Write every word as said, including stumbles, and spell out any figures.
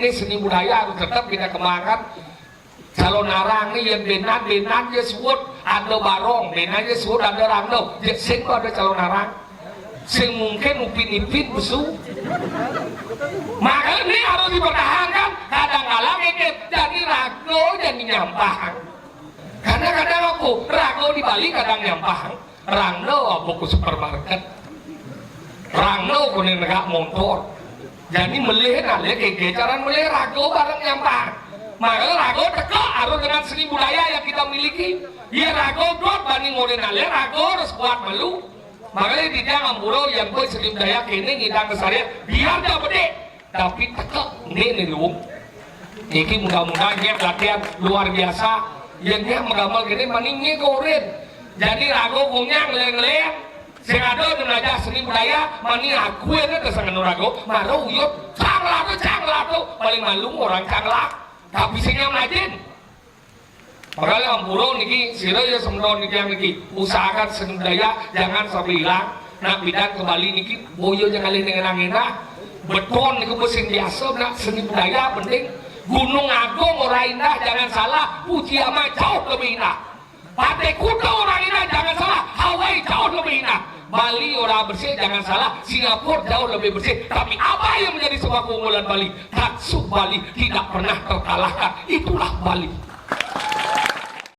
Ini seni budaya harus tetap kita kembangkan. Calonarang nih yang benan, benan ya suud ada barong, benan ya suud ada rangdo. Ya sing ada Calonarang. Sing mungkin Upin Ipin besu. Makanya ini harus dipertahankan. Kadang-kadang ini jadi rago, jadi nyampah. Kadang-kadang aku rago di Bali kadang nyampah. Rangdo apa ku supermarket. Rangdo ku ning negak montor. Jadi melih nalih keke cara melih rago bareng nyampah. Maka rago teka harus dengan seni budaya yang kita miliki. Ya rago dot bani ngore nalih rago harus kuat malu. Makanya di tiang ampura yang koi seni budaya kene ngidang kesarian biar dah bedek. Tapi teka nggih nih luwung. Niki mudah-mudahan nyak latihan luar biasa. Yang nyak megamel gini mani nyak korin. Jadi rago punya ngeleng-ngeleng. Sing ada nu belajar seni budaya mani aku ini tersangka rago. Maro uyut cang lato cang lato paling malu orang cang lah. Tapi sing yang rajin. Makanya ampura niki sira ya semeton niki yang niki usahakan seni budaya jangan sampai hilang. Nak bidan ke Bali niki boyo jangan ngenah-ngenah. Beton niku sing biasa nak seni budaya penting. Gunung Agung ora indah jangan salah, Fujiyama jauh lebih indah. Pantai Kuta orang indah jangan salah, Hawaii jauh lebih indah. Bali orang bersih jangan salah, Singapura jauh lebih bersih. Tapi apa yang menjadi sebuah keunggulan Bali? Tatsu Bali tidak pernah terkalahkan. Itulah Bali.